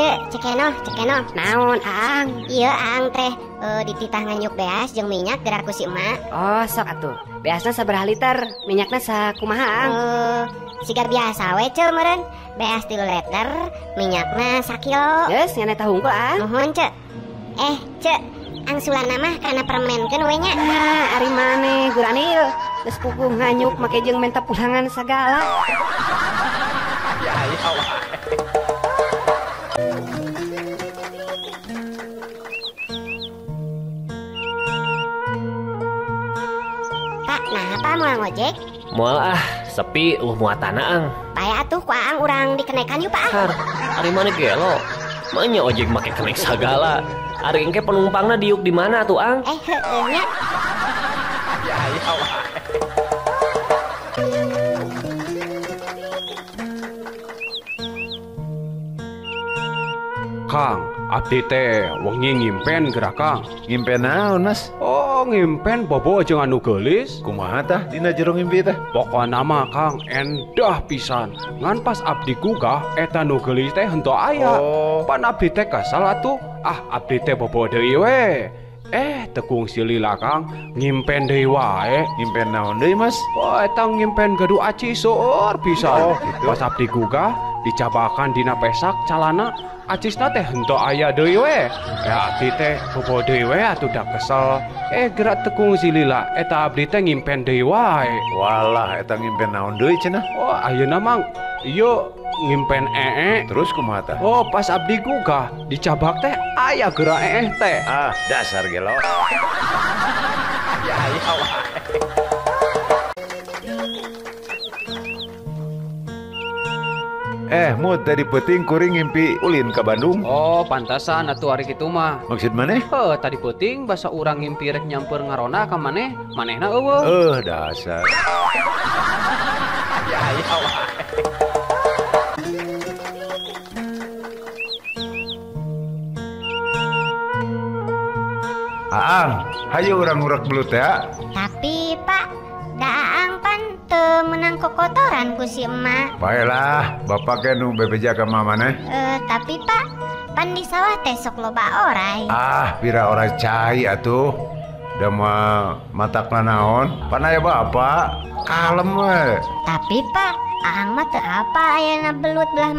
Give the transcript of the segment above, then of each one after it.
Cek, cekeno, cekeno. Naon, Aang? Iya, Aang teh dititah nganyuk beas jeung minyak gerak ku si emak. Oh, sok atuh. Beasna sabaraha liter, minyakna sakumaha, Aang? Siga biasa we, Ceu meureun. Beas 3 liter, minyakna sakilo. Geus, ngan eta hungkul, Aang. Nuhun, Ceu. Ceu, angsulanna mah kana permenkeun we nya. Nah, ari maneh gurani ieu. Geus puguh nganyuk make jeung menta pulangan sagala. Ya, ya. Pak, nah apa moal ngojek? Moal ah, sepi eueuh muatana Ang. Bae atuh ku Aang urang dikenekan yuk Pak. Har, ari maneh gelo. Manya ojek make kenek sagala. Ari engke penumpangna diuk di mana tuh Ang? Heueuh nya. Ya, ya. Kang, abdi teh wengi ngimpen geura Kang. Ngimpen naon, Mas? Oh, ngimpen bobo jeung anu geulis. Kumaha tah dina jero ngimpi teh? Pokona mah Kang endah pisan. Ngan pas abdi gugah eta nu geulis teh henteu aya. Oh. Pan abdi teh kesal atuh. Ah, abdi teh bobo deui we. Tekung silila Kang, ngimpen deui wae. Ngimpen naon deui, Mas? Oh, eta ngimpen gaduh aci seueur pisan. Oh, gitu. Pas abdi gugah dicabakan dina pesak calana, acisna teh henteu aya deui we. Ya abdi teh bobo deui we atuh da kesel. Gerak tekung silila eta abdi teh ngimpen deui wae. Walah, eta ngimpen naon deui cenah? Oh, ayeuna mah ieu ngimpen ee. Terus kumaha tah? Oh, pas abdi gugah dicabak teh aya geura ee teh. Ah, dasar gelo. Ya, ya. Mut tadi peuting kuring ngimpi ulin ka Bandung. Oh, pantasan atuh ari kitu mah. Maksud maneh? Heuh, tadi peuting basa urang ngimpi rek nyamper ngarona ka maneh, manehna eueuh. Dasar. Ya, ya. Aang, hayu urang ngurek belut ya. Tapi Pak, da Aang pan teu meunang kokotoran ku si emak. Baelah, bapak ge nu bebeja ka maneh. Tapi Pak, pan di sawah teh sok loba orai. Ah, pira orai cai atuh. Da moal matakna naon? Pan aya bapak, kalem we. Tapi Pak, Aang mah teu apa ayana belut belah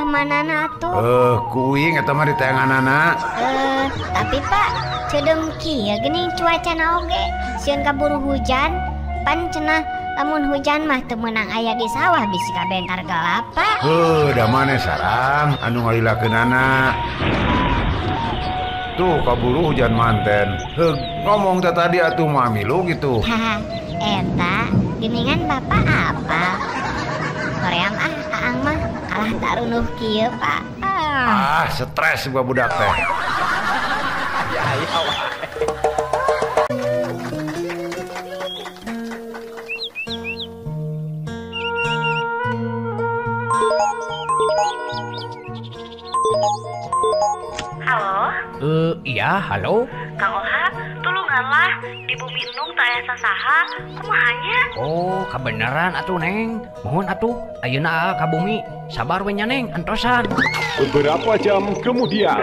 mana-na atuh. Kuing eta mah ditayanganana. Tapi Pak, ceudeung kieu geuning cuacana oge, sieun kaburu hujan. Pan cenah lamun hujan mah teu meunang aya di sawah bisi kabentar gelap, Pak. Heuh, da maneh sarang anu ngalilakeunana. Tuh kaburu hujan manten. Heuh, ngomong teh tadi atuh mah milu gitu. Haha, eta geuningan bapak apa? Hoream ah, Aang mah kalah tarunuh kieu, Pak. Ah, stres gua budak teh. Ya, ya. Halo? Iya, halo. Kang Oha, tulunganlah di bumi Nung tak aya sasaha, kumaha nya? Oh, kabeneran atuh Neng. Mohon atuh, ayeuna ka bumi. Sabar we nya Neng, antosan. Beberapa jam kemudian.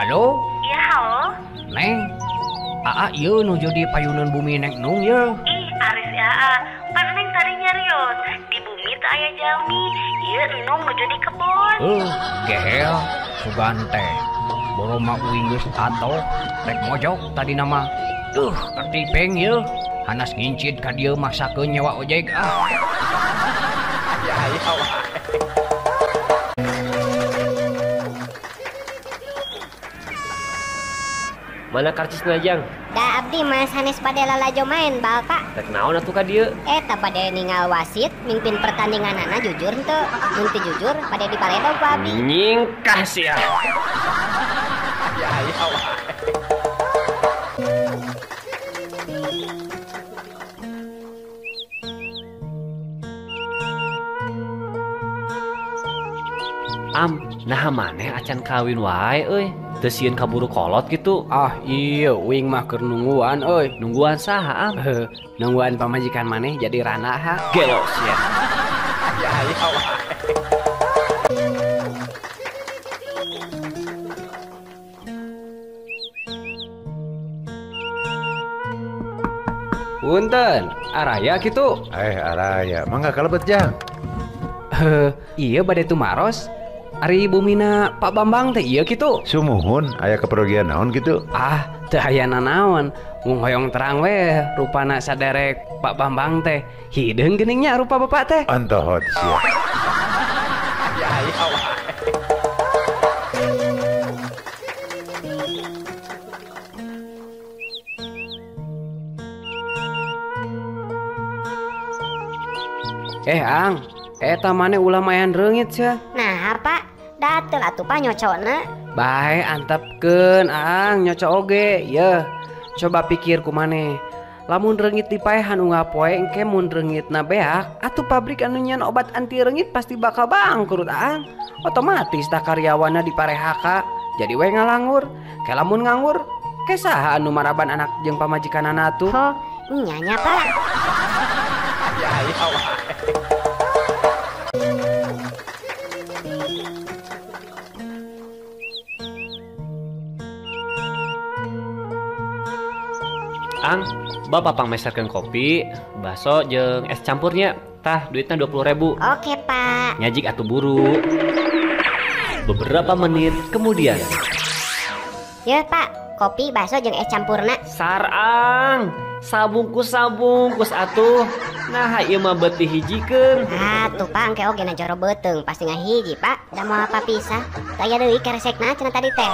Halo? Iya, halo. Neng, aa ieu nuju di payuneun bumi Neng Nung ye. Ih, aris aa, pan Neng tadi nyarios di bumi teu aya jalmi. Ieu Nung nuju di kebon. Gehel, sugan teh. Boroma uing geus atoh, rek mojok tadi nama. Duh, ketipeng ye. Hanas ngincid ka dieu maksakeun nyewa ojek ah. Ya, ya. Mana karcisna Jang? Da abdi mah sanes bade lalajo main bal Pak. Rek naon atuh ka dieu? Eta bade ningal wasit mimpin pertandinganana jujur henteu. Mun teu jujur bade dipaledog ku abdi. Nyingkah sia. Ya, ya. Am, nah maneh acan kawin wae euy. Teu sieun kaburu kolot gitu. Ah iya uing mah keur nungguan euy. Nungguan saha Ang? Nungguan pamajikan maneh jadi rana ha. Gelo sia. Punten, araya kitu. Araya, mangga kalebet jang. Iya bade tumaros. Ari bumina Pak Bambang teh ieu kitu. Sumuhun aya kepergian naon kitu? Ah, teu aya nanaon. Mung hoyong terang we rupana saderek Pak Bambang teh. Hideung geuning nya rupa bapak teh. Antohot sia. Ang, eta maneh ulah mayan reungit sia. Nah, Pak, datel atuh Pak nyocona. Bae antepkeun Ang nyoco oge, yeuh. Coba pikir ku maneh. Lamun reungit dipaehan unggal poe engke mun reungitna beak, atuh pabrik anu nyian obat anti reungit pasti bakal bangkrut Ang. Otomatis tah karyawanna diparehaka, jadi we ngalanggur. Ke lamun nganggur, ke saha anu maraban anak jeung pamajikanana atuh? Oh, nya nya Pak. Ang, bapak pangmeserkeun kopi, bakso jeung es campurnya. Tah, duitnya 20.000. Oke, Pak. Nyajik atuh buru. Beberapa menit kemudian. Ya, Pak. Kopi, bakso jeung es campurna. Sarang, sabungkus-sabungkus atuh. Nah, ieu mah beuti hijikeun. Atuh, Pak, engke oge na joro beuteung pasti ngahiji, Pak. Da moal papisah. Teu aya deui keresekna cenah tadi teh.